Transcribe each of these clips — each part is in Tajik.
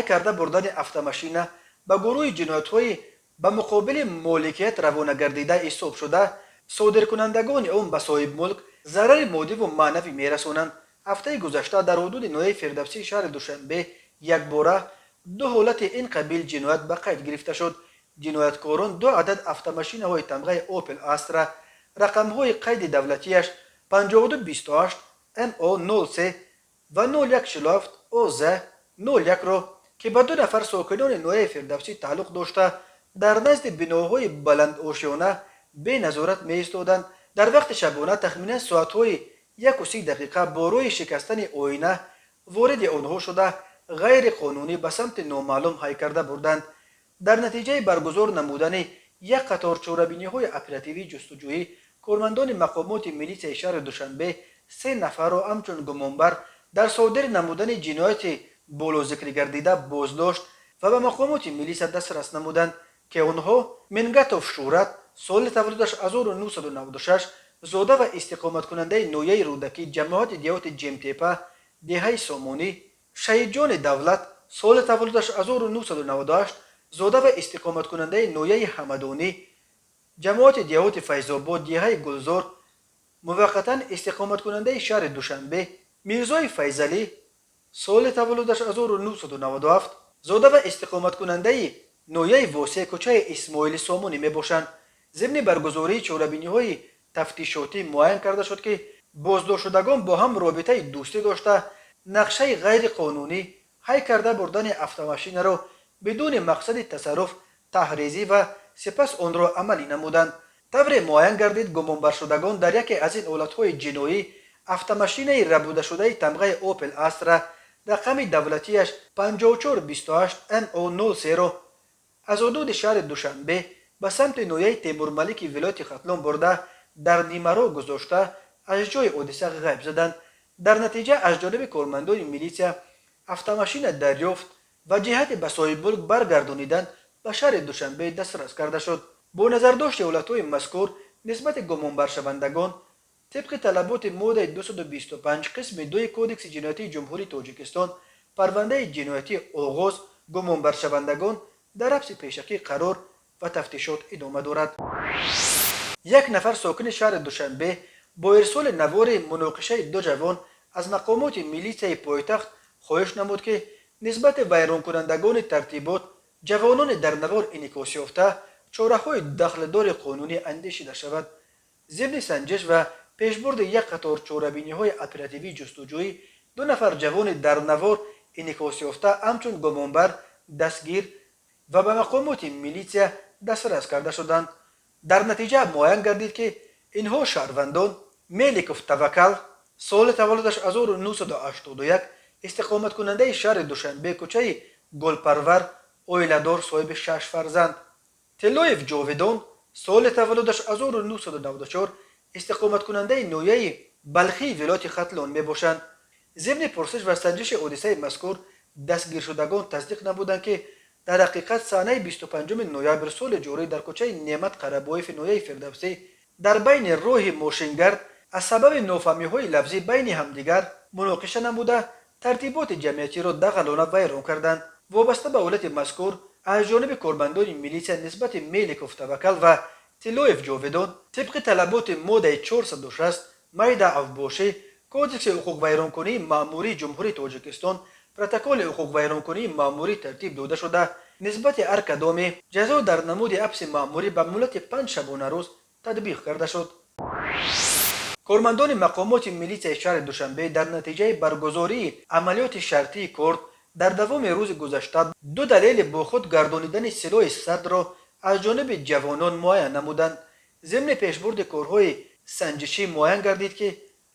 Ҳай карда бурдани автомашина ба гурӯҳи ҷиноятҳои ба муқобили моликият равонагардида ҳисоб шуда, содиркунандагони он ба соҳибмулк зарари моддиву маънавӣ мерасонанд. Ҳафтаи гузашта дар ҳудуди ноҳияи Фирдавсии шаҳри Душанбе якбора ду ҳолати ин қабил ҷиноят ба қайд гирифта шуд. Ҷинояткорон ду адад автомашинаҳои тамғаи Опел Астра, рақамҳои қайди давлатиаш 5228 МО 03 ва 0147 ОЗ 01-ро, ки ба ду нафар сокинони ноҳияи Фирдавсӣ тааллуқ дошта, дар назди биноҳои баландошёна беназорат меистоданд, дар вақти шабона тахминан соатҳои 1:30 бо роҳи шикастани оина вориди онҳо шуда, ғайриқонунӣ ба самти номаълум ҳай карда бурданд. Дар натиҷаи баргузор намудани як қатор чорабиниҳои оперативӣ ҷустуҷӯӣ, кормандони мақомоти милитсияи шаҳри Душанбе се нафарро ҳамчун гумонбар дар содир намудани ҷинояти болозикргардида боздошт ва ба мақомоти милитсия дастрас намуданд, ки онҳо Мингатов Шӯҳрат, соли таваллудаш 1996, зода ва истиқоматкунандаи ноҳияи Рӯдакӣ, ҷамоати деҳоти Ҷемтепа, деҳаи Сомонӣ, Шаҳидҷони Давлат, соли таваллудаш 1998, зода ва истиқоматкунандаи ноҳияи Ҳамадонӣ, ҷамоати деҳоти Файзобод, деҳаи Гулзор, муваққатан истиқоматкунандаи шаҳри Душанбе, Мирзои Файзалӣ, соли таваллудаш 1997, зода ва истиқоматкунандаи ноҳияи Восе, кӯчаи Исмоили Сомонӣ мебошанд. Зимни баргузории чорабиниҳои тафтишотӣ муайян карда шуд, ки боздоштшудагон бо ҳам робитаи дӯстӣ дошта, нақшаи ғайриқонунӣ ҳай карда бурдани автомашинаро бидуни мақсади тасарруф таҳрезӣ ва сипас онро амалӣ намуданд. Тавре муайян гардид, гумонбаршудагон дар яке аз ин ҳолатҳои ҷиноӣ автомашинаи рабудашудаи тамғаи Опел Астра, рақами давлатиаш 5428 МО 03-ро аз ҳудуди шаҳри Душанбе ба самти ноҳияи Темурмалики вилояти Хатлон бурда, дар нимароҳ гузошта, аз ҷои ҳодиса ғайб заданд. Дар натиҷа аз ҷониби кормандони милитсия автомашина дарёфт ва ҷиҳати ба соҳибмулк баргардонидан ба шаҳри Душанбе дастрас карда шуд. Бо назардошти ҳолатҳои мазкур, нисбати гумонбаршавандагон тибқи талаботи моддаи 225 қисми 2 Кодекси ҷиноятии Ҷумҳурии Тоҷикистон парвандаи ҷиноятӣ оғоз, гумонбаршавандагон дар ҳабси пешакӣ қарор ва тафтишот идома дорад. Як нафар сокини шаҳри Душанбе бо ирсоли навори муноқишаи ду ҷавон аз мақомоти милитсияи пойтахт хоҳиш намуд, ки нисбати вайронкунандагони тартибот, ҷавонони дар навор инъикосёфта, чораҳои дахлдори қонунӣ андешида шавад. Зимни санҷиш ва пешбурди як қатор чорабиниҳои оперативии ҷустуҷӯӣ, ду нафар ҷавони дар навор инъикосёфта ҳамчун гумонбар дастгир ва ба мақомоти милитсия дастрас карда шуданд. Дар натиҷа муайян гардид, ки инҳо шаҳрвандон Меликов Таваккал, соли таваллудаш 1981, истиқоматкунандаи шаҳри Душанбе, кӯчаи Гулпарвар, оиладор, соҳиби шаш фарзанд, Тиллоев Ҷовидон, соли таваллудаш 1994, истиқоматкунандаи ноҳияи Балхии вилояти Хатлон мебошанд. Зимни пурсиш ва санҷиши ҳодисаи мазкур дастгиршудагон тасдиқ намуданд, ки дар ҳақиқат санаи 25 ноябр соли ҷорӣ дар кӯчаи Неъмат Қарабоеви ноҳияи Фирдавсӣ дар байни роҳи мошингард аз сабаби нофаҳмиҳои лафзӣ байни ҳамдигар муноқиша намуда, тартиботи ҷамъиятиро дағалона вайрон карданд. Вобаста ба ҳолати мазкур аз ҷониби кормандони милитсия нисбати Меликов Таваккал ва Тиллоев Ҷовидон тибқи талаботи моддаи 460 майда авбошӣ Кодекси ҳуқуқвайронкунии маъмурии Ҷумҳурии Тоҷикистон протоколи ҳуқуқвайронкунии маъмурӣ тартиб дода шуда, нисбати ҳар кадоме ҷазо дар намуди ҳабси маъмурӣ ба муҳлати 5 шабонарӯз татбиқ карда шуд. Кормандони мақомоти милитсияи шаҳри Душанбе дар натиҷаи баргузории амалиёти шартии корд дар давоми рӯзи гузашта ду далели бо худ гардонидани силоҳи сардро аз ҷониби ҷавонон муайян намуданд. Зимни пешбурди корҳои санҷишӣ муайян гардид, ки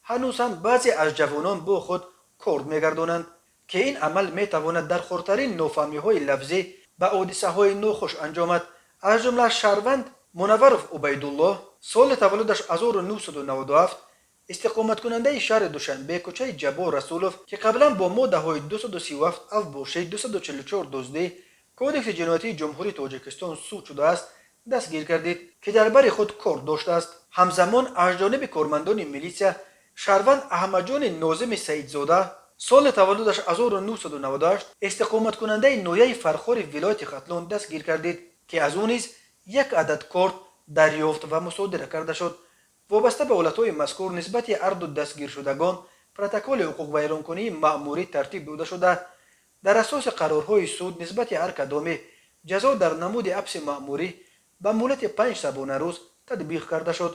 ҳанӯз ҳам баъзе аз ҷавонон бо худ корд мегардонанд, ки ин амал метавонад дар хурдтарин нофаҳмиҳои лафзӣ ба ҳодисаҳои нохуш анҷомад. Аз ҷумла шаҳрванд Мунавваров Убайдуллоҳ, соли таваллудаш 1997, истиқоматкунандаи шаҳри Душанбе, кӯчаи Ҷаббор Расулов, ки қаблан бо моддаҳои 237 авбошӣ, 244 дуздӣ Кодекси ҷиноятии Ҷумҳурии Тоҷикистон суд шудааст, дастгир гардид, ки дар бари худ корд доштааст. Ҳамзамон аз ҷониби кормандони милитсия шаҳрванд Аҳмадҷони Нозими Саидзода Соли таваллудаш 1998, истиқоматкунандаи ноҳияи Фархори вилояти Хатлон дастгир гардид, ки аз ӯ низ як адад корт дарёфт ва мусодира карда шуд. Вобаста ба ҳолатҳои мазкур нисбати ҳарду дастгиршудагон протоколи ҳуқуқвайронкунии маъмурӣ тартиб дода шуда, дар асоси қарорҳои суд нисбати ҳар кадоме ҷазо дар намуди ҳабси маъмурӣ ба муҳлати 5 шабонарӯз татбиқ карда шуд.